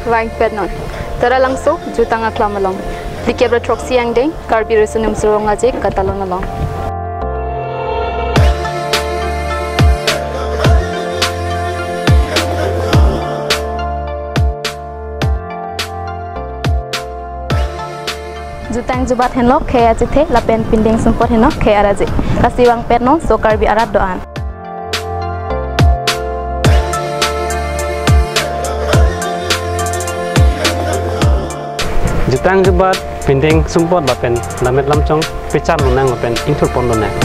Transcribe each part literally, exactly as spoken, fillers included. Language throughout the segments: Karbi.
Vangpet non. Taralangso, jutang aklam along. Phlikep ra throksi angdeng, Karbi Riso Nimso Rong Aje, Katalon along. Jutang jubat henlo khei achethe lapen pindeng sumpot henlo khei araje. Lasi vangpet non so Karbi arat do-an. Jutang jubat pindeng sumpot lapen lammet lamchong pecharlonang lapen ingthurponlonang.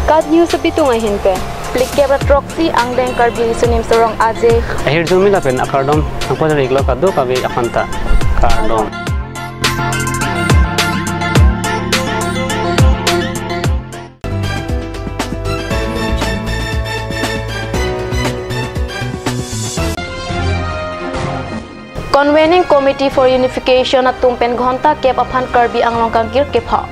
KAT News apitung ahin pen. Phlikep ra throksi angdeng Karbi Riso Nimso Rong Aje. Ahirjume lapen akardom nangpajir-iklo kadokave aphanta. Kardom. Convening Committee for Unification atum pen ghonta kep aphan Karbi Anglong kangkir kepha.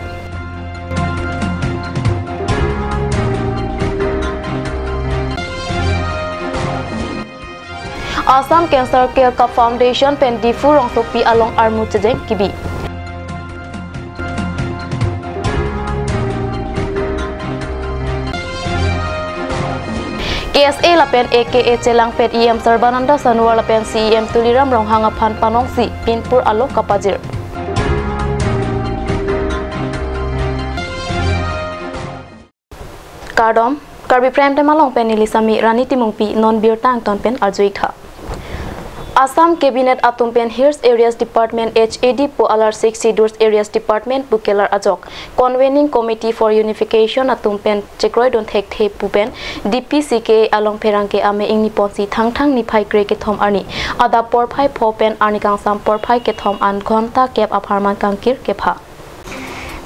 Assam Cancer Care Cup Foundation pen Diphu rongsopi along armu chejeng kebi. K S A lapen A K A chelang pen E M Sarbananda Sonowal lapen C E M Tuliram Ronghang aphan panongsi pinpur alo kapajir. Kardom, Karbi Prime Time along pen neli Sami Rani Timungpi, non birta angton pen arju-ik tha. Assam Cabinet atum pen Hills Areas Department H A D pu alar Sixth Schedule Areas Department pu kelar ajok Convening Committee for Unification atum pen chekroidun thekthe pu pen D P C K A along pherangke amei ingniponsi Thangthang niphai kre-kethom arni adap porphai pho pen arni kangsam porphai kethom an ghonta kep apharman kangkir kepha.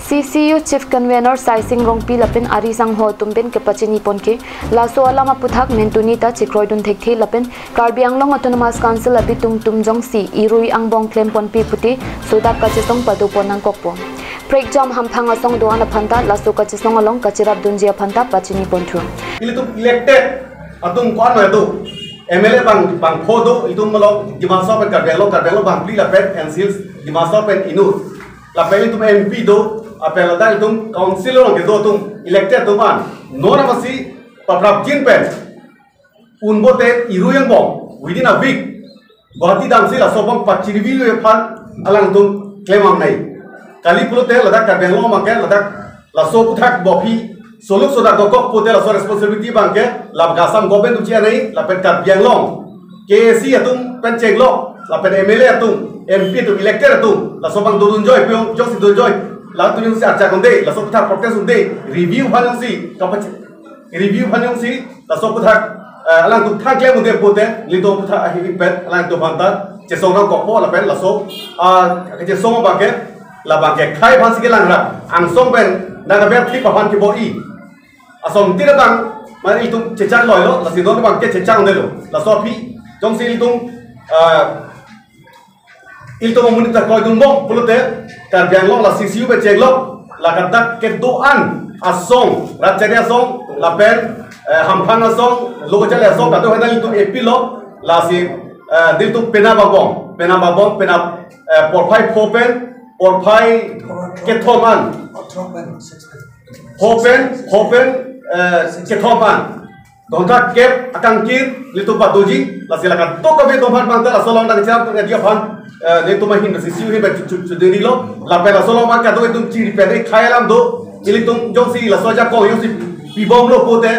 C C U Chief Convener Saising Rongpi lapen ari sangho atum pen kepachiniponke, laso alam aputhak mentuni ta chekroidun thekthe lapen Karbi Anglong Autonomous Council apitung tum jongsi irui angbong klemponpi pute sodak kachesong padopon nangkokpo. Prekjam hamphang asong do-an aphanta laso kachesong along kacherapdunji aphanta pachiniponthu. Ilitum elected atum ko-an ma do, M L A bang, bang pho do, itum along Dima Hasao pen Karbi Anglong, Karbi Anglong bang phli lapen N C Hills Dima Hasao pen inut. Lapen itum M P do, lapen ladak itum council along kedo atum, elected atum an. Non amatsi paprapjin pen un pote irui angbong within a week Guwahati damsi laso abang pachirivi aphan alangtum klem-ang nai. Kali pulote ladak Karbi Anglong abangke ladak laso aputhak bo aphi soluk sodak dokok pute laso responsibility abangke labangke Assam government atum chi-an nai lapen Karbi Anglong K A C atum pen chenglok lapen M L A atum, M P atum, elected atum, laso abang dodunjoi, piyong jongsi dodunjoi, latum jongsi archak un-e, laso aputhak protest un-e, review aphan jongsi kapachi-, review aphan jongsi laso aputhak, eh, alangtum thang klem un-e pute, nelitum aputhak ahi pen alangtum aphanta chesong nangkokpo lapen laso, ah, kachesong abangke, labangke khei aphansi kelang ra, angsong pen nangkaber thip aphan kebor-i. Asong tira bang, mane itum chechak loilo, lasi non abangke chechak un-elo. Laso aphi, jongsi itum, ah, itum amonit ta kroidunbom pulote, Karbi Anglong la C C U pen chenglok, la kadak kedo-an asong, rat chari asong, lapen, eh, hamphang asong, lo kachari asong, kadokave itum appeal lo, lasi, eh, nelitum penap angbong, penap angbong, penap, eh, porphai pho pen, porphai kethom an. Pho pen, pho pen, eh, kethom an. Ghonta kep akangkir nelitum padoji, lasi la kadokave atum aphan abangta laso along nangcham nangji aphan, eh, nelitum ahin C C U ahin pen chu, chu, chuderi lo, lapen laso along abang kadokave atum chiri pen khei alam do, ilitum jongsi laso ajakong jongsi pibomlo pute,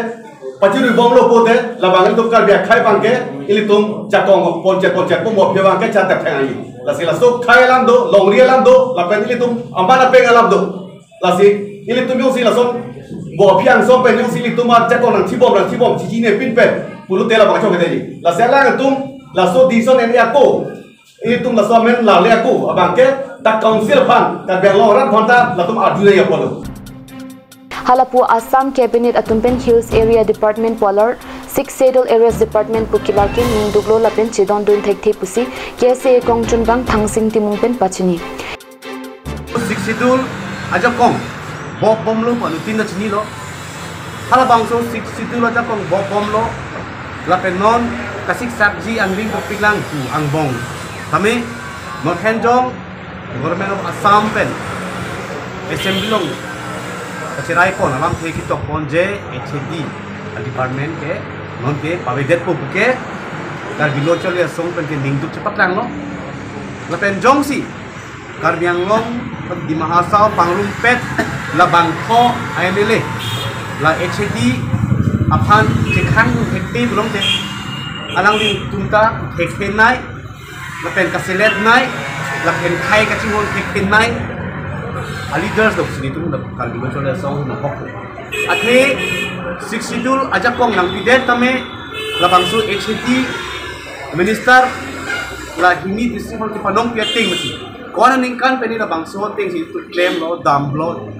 pachiruibomlo pute, labang ilitum Karbi akhei abangke, ilitum jakong ponche ponche pu mo aphi abangke chatap thang ayi. Lasi laso khei alam do, longri alam do, lapen ilitum aman apeng alam do. Lasi, ilitum jongsi lason, bo aphi angsong pen jongsi ilitum ajakong nangchibom, nangchibom, chichinepin pen, pulote labang chok kedeji. Lasi alangtum, laso decision en ako, ilitum laso amen lale ako, abangke, dak council aphan, Karbi Anglong arat aphanta, latum arju nai apotlo. Halapu Assam Cabinet atum pen Hills Area Department pu alar, Sixth Schedule Areas Department pu kelar ke ningduklo lapen chedondun thekthe pusi, K S A kongchunbang Thangsing Timung pen pachini. Sixth Schedule ajakong bobomlo pu anutin ta chinilo. Halabangso Sixth Schedule ajakong bom bomlo, lapen non kasiksakji angdeng topiklang pu angbong tame North Hemjong Government of Assam pen Assembly along kacheraipon alamthe ketokpon je H A D department ke nonke pavedetpo puke Karbi Lo Charli Asong pen ke ningduk chepatlanglo. Lapen jongsi Karbi Anglong, Dima Hasao pangrumpet labangso M L A la H A D aphan chekhang thekte pulote alanglitum ta thekte nai, lapen kaselet nai, lapen khei kachinghon thekte nai a leaders dok si nelitum la Karbi Lo Charli Asong nahok. Athe Sixth Schedule ajakong nangpidet tame labangso H A D minister la hini district hon kepanong pi ateng mati. Ko-an aningkan pen labangso atengsi tu klemlo, damlo,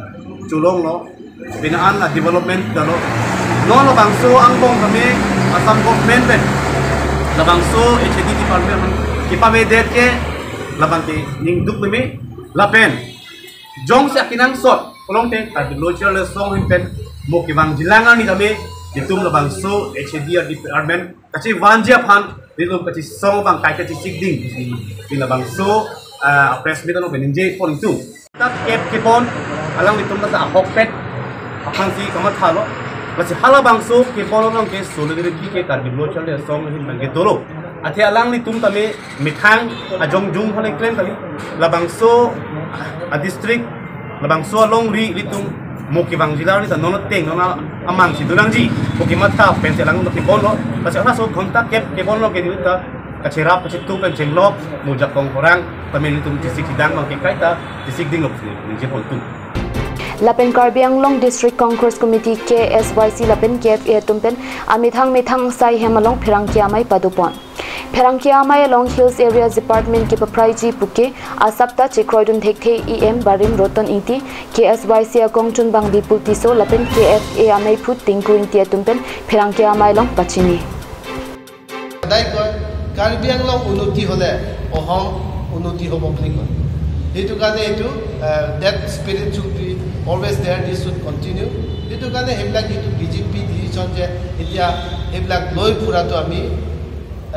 cholonglo, bina an la development dalo. Non labangso angbong tame Assam government pen labangso H A D department pen kepavedet ke labang ke ningduk meme lapen jongsi akenangsot pulote Karbi Lo Charli Asong ahin pen mo kevangjilang arni tame itum labangso H A D department kachevanji aphan nelitum kachesong abang kai kachesikding, pi labangso, ah, press meet along pen ningjepon itum. Ta kep kepon alanglitum ta ahokpet aphansi kamathalo. Lasi halabangso kepon along ke solidarity ke Karbi Lo Charli Asong ahin abang ke dolo. Athe alanglitum tame methang ajongjung hale klem kali. Labangso adistrict, labangso alongri ilitum mo kevangjilang arni ta non ateng non amangsi donangji pu kematha pensi alanglitum kebonlo. Lasi halaso ghonta kep kebonlo ke nelitum ta kacherap kachetu pen chenglok mo jakong orang tame nelitum chesik chedang abang ke kaita chesikdinglo pusi ningjepon itum. Lapen Karbi Anglong District Congress Committee, K S Y C lapen K F A atum pen amethang methang asai hem along pherangke amei padopon. Pherangke amei along Hills Area Department kepaphraiji puke asap ta chekroidun thekthe E M Barim Roton Ingti, K S Y C akongchunbang Bipul Tisso lapen K F A ameiphu Tinku Ingti atum pen pherangke amei along pachini. সদায় কয়, কাৰ্বি আংলং উন্নতি হ'লে অসম উন্নতি হ'ব বুলি কয়। সেইটো কাৰণে এইটো, আহ, that spirit should be always there, this should continue। সেইটো কাৰণে সেইবিলাক যিটো বিজেপি ডিচিশ্যন যে এতিয়া সেইবিলাক লৈ ফুৰাটো আমি,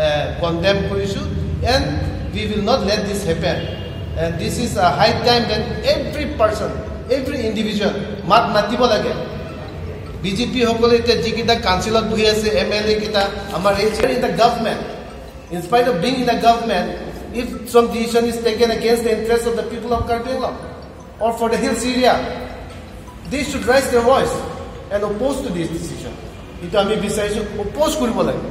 আহ, কণ্ডেম কৰিছোঁ। And we will not let this happen। And this is a high time that every person, every individual মাত মাতিব লাগে। বিজেপি সকলে এতিয়া যিকেইটা কাউন্সিলত বহি আছে, এম এল এ কেইটা, আমাৰ এই in the government, in spite of being in the government, if some decision is taken against the interest of the people of Karbi Anglong or for the hills area, they should raise their voice and oppose to this decision। কিন্তু আমি বিচাৰিছোঁ অপ'জ কৰিব লাগে।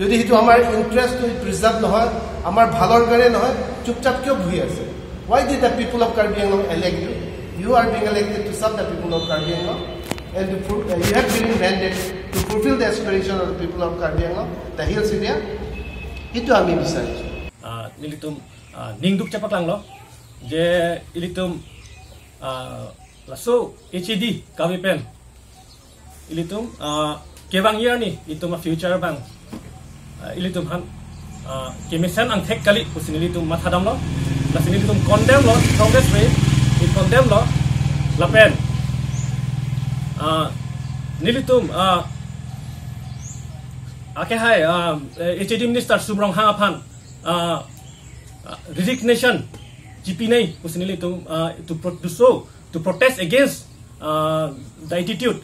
যদি সেইটো আমাৰ ইণ্টাৰেষ্টটো প্ৰিজাৰ্ভ নহয়, আমাৰ ভালৰ কাৰণে নহয়, চুপচাপ কিয় বহি আছে? Why did the people of Karbi Anglong elect you? You are being elected to serve the people of Karbi Anglong and to fu-, uh, you have been mandated to fulfill the aspiration of the people of Karbi Anglong, the hills area। সেইটো আমি বিচাৰিছোঁ। Ah, nelitum, ah, ningduk chepaklanglo je ilitum, ah, laso H A D kave pen ilitum, ah, kevangji arni itum a-future abang, ah, ilitum aphan, ah, kemesen angthek kali pusi nelitum mathadamlo. Lasi nelitum condemn lo, strongest way, i condemn lo. Lapen, ah, nelitum, ah, akehai, ah, eh, H A D Minister Sum Ronghang aphan, ah, ah, resignation chepinai pusi nelitum, ah, to pro-, do so, to protest against, uh, the attitude,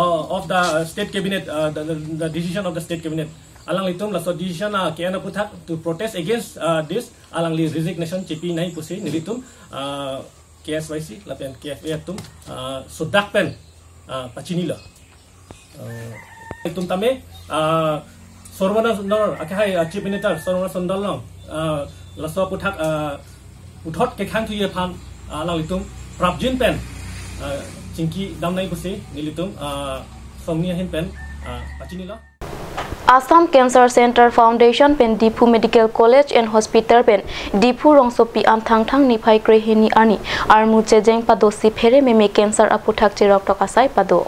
uh, of the state cabinet, uh, the, the, the decision of the state cabinet. Alanglitum laso decision, uh, ke-en aputhak to protest against, uh, this, alangli resignation chepinai pusi nelitum, uh, K S Y C lapen K F A atum, uh, sodak pen, uh, pachinilo. Uh, itum tame, uh, Sarbananda Sonowal, akehai, uh, Chief Minister Sarbananda Sonowal along, uh, laso aputhak, uh, puthot kekhang thuji aphan, uh, alanglitum prapjin pen, uh, chingki damnai pusi nelitum, uh, songni ahin pen, uh, pachinilo. Assam Cancer Center Foundation pen Diphu Medical College and Hospital pen Diphu rongsopi an Thangthang niphai krehini arni armu chejeng padosi phere meme cancer aputhak cheroktok asai pado.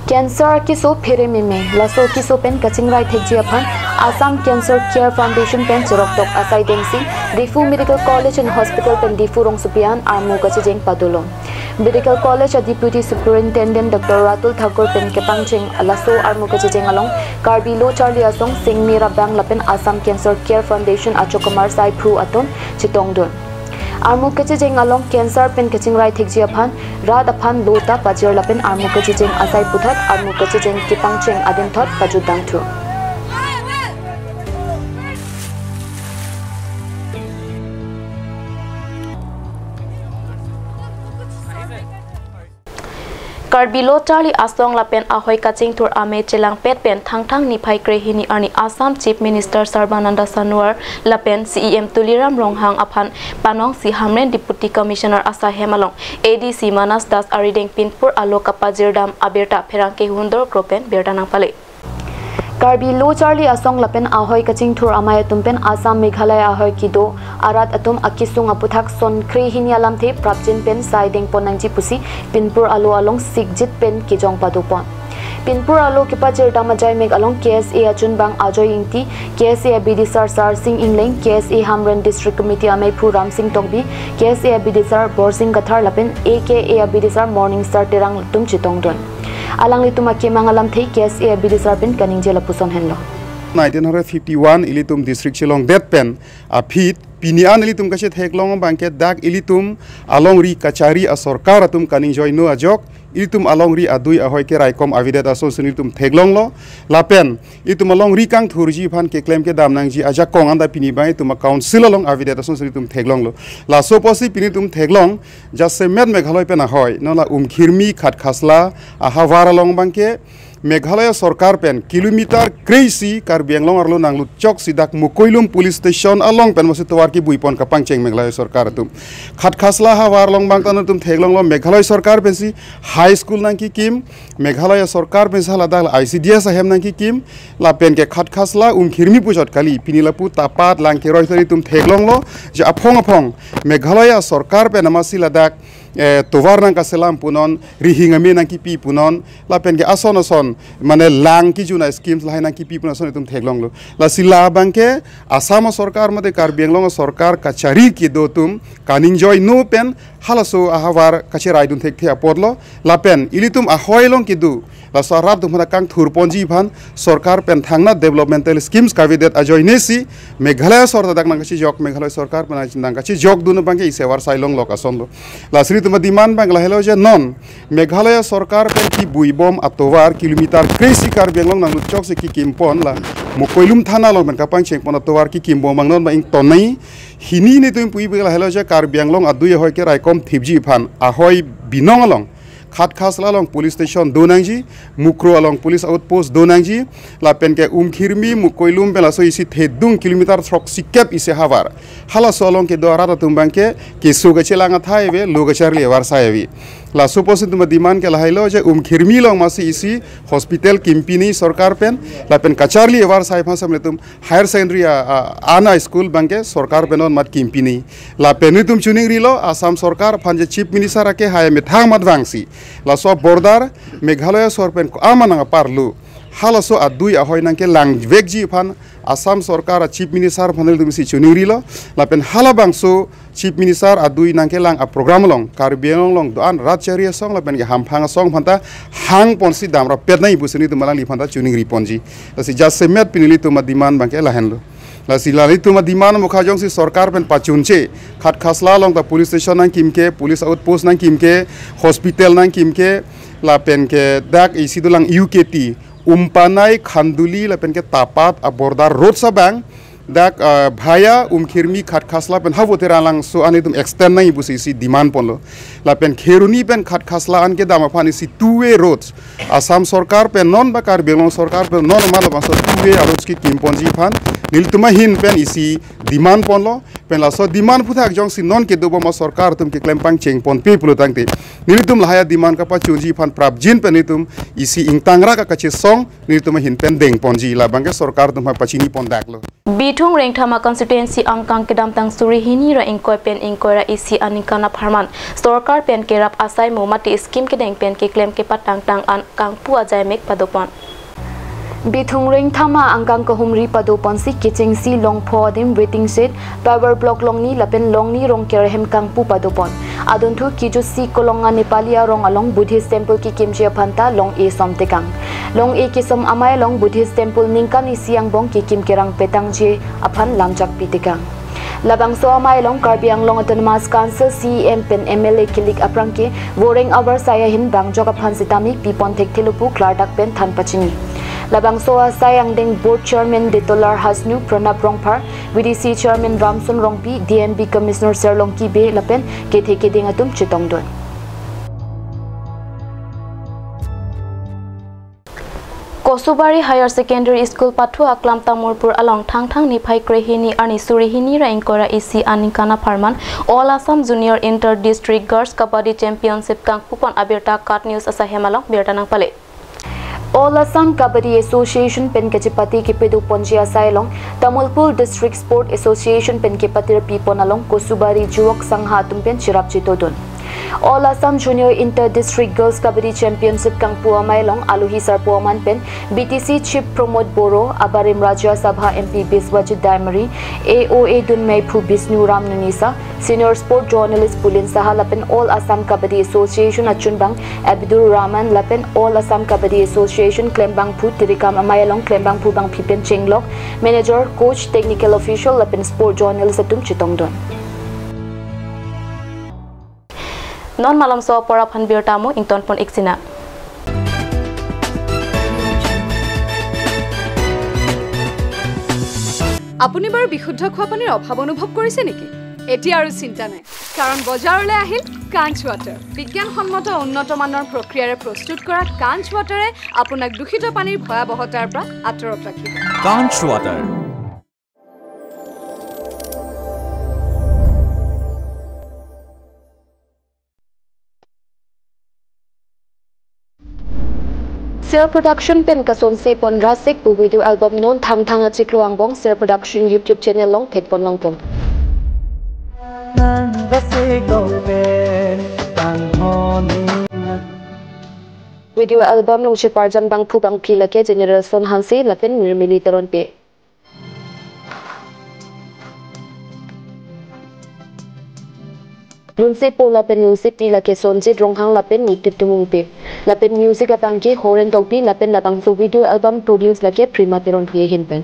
Cancer keso phere meme, laso keso pen kachingrai thekji aphan Assam Cancer Care Foundation pen cheroktok asai dengsi Diphu Medical College and Hospital pen Diphu rongsopi an armu kachejeng padolo. Medical College a Deputy Superintendent Doctor Ratul Thakur pen kepangcheng laso armu kachecheng along Karbi Lo Charli Asong, Singmera Bank lapen Assam Cancer Care Foundation achokamar asai phru atum chetongdun. Armu kachecheng along cancer pen kachingrai thekji aphan, rat aphan lo ta pajir lapen armu kachecheng asai puthot armu kachecheng kepangcheng adinthot pajutdamthu. Karbi Lo Charli Asong lapen ahoi kachingthur amei chelangpet pen Thangthang niphai krehini arni Assam Chief Minister Sarbananda Sonowal lapen C E M Tuliram Ronghang aphan panongsi Hamren Deputy Commissioner asahem along A D C Manas Das arideng pinpur alo kapajirdam abirta pherangke hundor kro pen birta nangpale. Karbi Lo Charli Asong lapen ahoi kachingthur amei atum pen Assam Meghalaya ahoi kedo arat atum akesung aputhak son krehini alamthe prapjin pen sai dengpon nangji pusi pinpur alo along sikjit pen kejong padopon. Pinpur alo kepajirdam ajaimek along K S A achunbang Ajoy Ingti, K S A abidisar Sarsing Engleng, K S A Hamren District Committee ameiphu Ramsing Tokbi, K S A abidisar Borsing Kathar lapen A K A abidisar Morning Star Terang atum chetongdun. Alanglitum akemang alamthe K S A abidisar pen kaningje lapuson henlo. Nineteen hundred fifty-one ilitum district chelongdet pen aphi pini an ilitum kachetheklong abangke dak ilitum alongri kachari asorkar atum kaningjoino ajok ilitum alongri adui ahoi keraikom avedet asonsi ilitum theklonglo. Lapen ilitum alongri kangthurji aphan keklem kedam nangji ajakong anta pini abang ilitum a-council along avedet asonsi ilitum theklonglo. Laso apotsi pini ilitum theklong jasemet Meghalaya pen ahoi, non la Umkhirmi Khatkhasla ahavar along abangke Meghalaya sorkar pen kilometer kre-isi Karbi Anglong arlo nanglut choksi dak Mukoilum police station along pen mosi tovar kebuipon kapangcheng Meghalaya sorkar atum. Khatkhasla ahavar along abang ta non ilitum theklonglo Meghalaya sorkar pensi high school nangkekim, Meghalaya sorkar pensi haladak I C D S ahem nangkekim, lapen ke Khatkhasla Umkhirmi puchot kali, pini lapu Tapat Langkeroi ta ilitum theklonglo, je aphong aphong Meghalaya sorkar pen amatsi ladak, eh, tovar nangkaselam punon, rihing amei nangkepi punon, lapen ke ason ason, mane lang kejuna schemes lahai nangkepi punon ason ilitum theklonglo. Lasi labangke Assam sorkar mate Karbi Anglong sorkar kachari kedo atum kaningjoino pen halaso ahavar kacheraidun thekthe apotlo, lapen ilitum ahoi along kedo laso arat atum aphan kangthurponji aphan sorkar pen thangnat developmental schemes kavedet ajoinesi Meghalaya sorkar dak nangkachejok, Meghalaya sorkar pen nangkachejokdun abangke isi avarsai longlok asonlo. Lasi ilitum a-demand abang lahelo je non Meghalaya sorkar pen kebuibom atovar kilometer kre-isi Karbi Anglong nanglut choksi kekimpon la Mukoilum thana along pen kapangchengpon atovar kekimbom abang non abang ingtonnoi. Hini netum puji abang lahelo je Karbi Anglong adui ahoi keraikom thipji aphan ahoi binong along Khatkhasla along police station do nangji, Mukroh along police outpost do nangji, lapen ke Umkhirmi, Mukoilum pen laso isi thedung kilometer throksikep isi ahavar. Halaso along kedo arat atum abangke keso kachelang athai ave, lo kacharli avarsai ave. Laso apotsi ilitum a-demand ke lahailo je Umkhirmi along amatsi isi hospital kimpinei sorkar pen, lapen kacharli avarsai aphan sam ilitum higher secondary a, a, an a-school abangke sorkar pen non mat kimpinei. Lapen ilitum chiningrilo Assam sorkar aphan je Chief Minister ake hai methang mat vangsi laso border Meghalaya sor pen ko-an ma nangparlo, halaso adui ahoi nangkelangvekji aphan Assam sorkar a-Chief Minister aphan ilitum si chiningrilo, lapen halabangso Chief Minister adui nangkelang a-program along Karbi Anglong along do-an rat chari asong lapen ke hamphang asong aphanta hangponsi damrappet nangji pusi ilitum alangli aphanta chiningriponji. Lasi jasemet pini ilitum a-demand abangke lahenlo. Lasi la ilitum a-demand mukha jongsi sorkar pen pachunche, Khatkhasla along ta police station nangkimke, police outpost nangkimke, hospital nangkimke, lapen ke dak isi dolang U K T, Umpanai, Khanduli, lapen ke Tapat a-border road abang dak, ah, via Umkhirmi Khatkhasla pen ha Voterang Langso an ilitum extend nangji pusi isi demand ponlo. Lapen Kheroni pen Khatkhasla an kedam aphan isi two way road Assam sorkar pen non ba Karbi Anglong sorkar pen non ma labangso two way a-road kekimponji aphan nelitum ahin pen isi demand ponlo. Pen laso demand aphuthak jongsi non kedobom a-sorkar atum keklem pangchengponpe pulo tangte nelitum lahai a-demand kapachunji aphan prapjin pen nelitum isi ingtangrak akachesong nelitum ahin pen dengponji, labangke sorkar atum aphan pachinipondaklo. Bithung Rengthama constituency angkang kedamtang suri hini ra ingkoi pen ingkoi ra isi aningkan apharman sorkar pen kerap asai mo mate scheme kedeng pen keklem kepatangtang an kangpu ajaimek padopon. Bithung Rengthama angkang kahumri padoponsi kechengsi Longpho adim waiting shed, power block longni lapen longni Rongker ahem kangpu padopon. Adunthu kejutsi Kolonga Nepali arong along Buddhist temple kekimji aphanta long-e som tekang. Long-e kesom amei along Buddhist temple ningkan isi angbong kekim kerang petangji aphan lamjak pi tekang. Labangso amei along Karbi Anglong Autonomous Council C E M pen M L A kilik aphrang ke voreng avar sai ahin bangjok aphan sitame pipon thekthelo pu klardak pen than pachini. Labangso asai angdeng Board Chairman Detolar Hasnu, Pranab Rongphar, V D C Chairman Ramson Rongpi, D M B Commissioner Serlongki Bey lapen kethe keding atum chetongdun. Kosubari Higher Secondary School pathu aklam Tamulpur along Thangthang niphai krehini arni suri hini ra ingkoi ra isi aningkan apharman All Assam Junior Inter District Girls Kabaddi Championship kangpupon abirta KAT News asahem along birta nangpale. All Assam Kabaddi Association pen kachepate kepadoponji asai along Tamulpur District Sport Association pen kepatir pipon along Kosubari Juwok Sangha atum pen cherap chetongdun. All Assam Junior Inter District Girls Kabaddi Championship kangpu amei along alohi sarpo aman pen B T C Chief Pramod Boro, abarim Rajya Sabha M P Biswajit Daimari, A O A dunmeiphu Bisnu Ram Nunisa, Senior Sport Journalist Pulin Saha lapen All Assam Kabaddi Association achunbang Abdur Rahman lapen All Assam Kabaddi Association klembangphu tirikam amei along klembangphu bangphi pen chenglok, manager, coach, technical official lapen sport journalist atum chetongdun. Non malomso apor aphan birta mo ingtonpon iksina. আপুনি বাৰু বিশুদ্ধ খোৱা পানীৰ অভাৱ অনুভৱ কৰিছে নেকি? এতিয়া আৰু চিন্তা নাই, কাৰণ বজাৰলৈ আহিল কাঞ্চ ৱাটাৰ। বিজ্ঞানসন্মত উন্নত মানৰ প্ৰক্ৰিয়াৰে প্ৰস্তুত কৰা কাঞ্চ ৱাটাৰে আপোনাক দূষিত পানীৰ ভয়াৱহতাৰ পৰা আঁতৰত ৰাখিব। Kanch Water. Sir Production pen kasonse pon Rasik pu video album non Thangthang achiklo angbong Sir Production YouTube channel along thekpon longpon. Video album along cheparjan bangphu bangphi lake General Son Hanse lapen Nirmili Teronpi. Nunsepo lapen nunsepi lake Sonjit Ronghang lapen Nitip Tumungpi. Lapen music abangke Horen Tokbi lapen labangso video album produce lake Prima Teronpi ahin pen.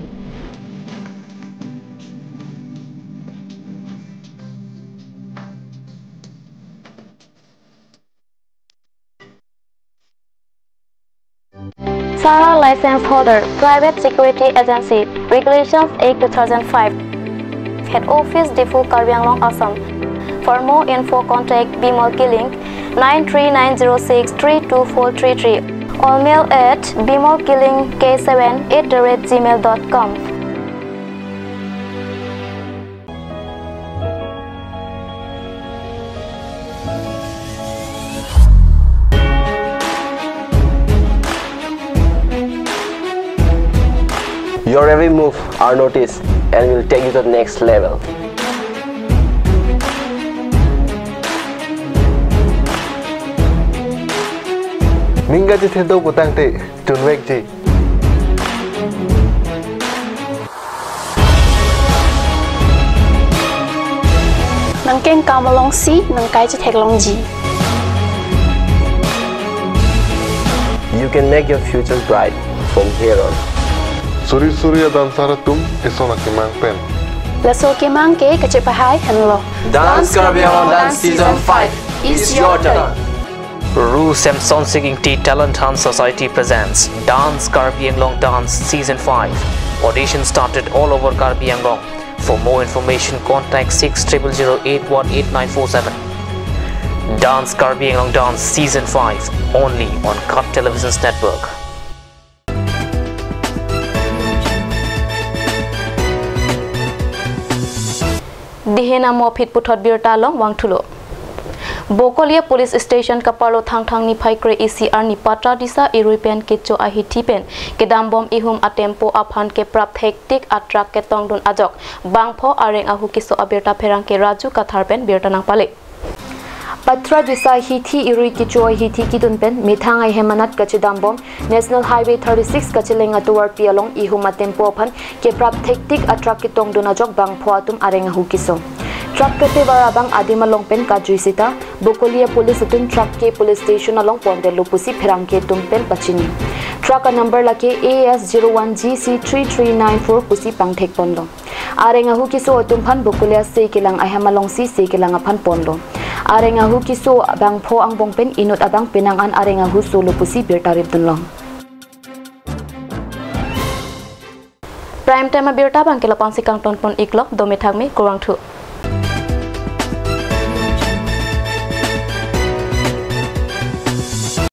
Sara license holder, Private Security Agency, Regulations Act two thousand five. Head Office, Diphu, Karbi Anglong, Assam. For more info, contact Bimal Killing, nine three nine zero six three two four three three, or mail at bimal killing k seven at the rate gmail dot com. Your every move are noticed and will take you to the next level. Ning kachethek do putangte, tunvekji. Nangkengkam alongsi nangkai chetheklongji. You can make your future bright from here on. Suri suri a-dancer atum eson akemang pen. Laso kemang ke kachepahai henlo. Dance Karbi Anglong Dance Season five is your turn. Ru Semsonsing Ingti Talent Hunt Society presents Dance Karbi Anglong Dance Season five. Audition started all over Karbi Anglong. For more information, contact six triple zero eight one eight nine four seven. Dance Karbi Anglong Dance Season five, only on KAT Televisions Network. Dihin amo aphi puthot birta along vangthulo. Bokolia Police Station kaparlo Thangthang niphai kre-isi arni Patadisa erui pen kecho ahithi pen kedambom ihum atempo aphan keprap thektik a-truck ketongdun ajok bangpho areng ahu keso abirta pherangke Raju Kathar pen birta nangpale. Patra Disa hithi irui kecho hithi kedun pen methang ahem anat kachedambom National Highway thirty-six kacheleng atovarpi along ihum atempo aphan keprap thektik atruck ketongdun ajok bangpho atum areng ahu keso. Truck ketevar abang adim along pen kajui sita Bokolia police atum truck ke police station along pondetlo pusi pherangke atum pen pachini. Truck a number lake A S zero one G C three three nine four pusi pangthek ponlo. Areng ahu keso atum aphan Bokolia se kelang ahem alongsi se kelang aphan ponlo. Areng ahu keso bangpho angbong pen inut abang penang an areng ahu solo pusi birta ripdunlo. Prime Time abirta abang ke lapu-ansi kangton pon iklo, dome thakme, kurvangthu.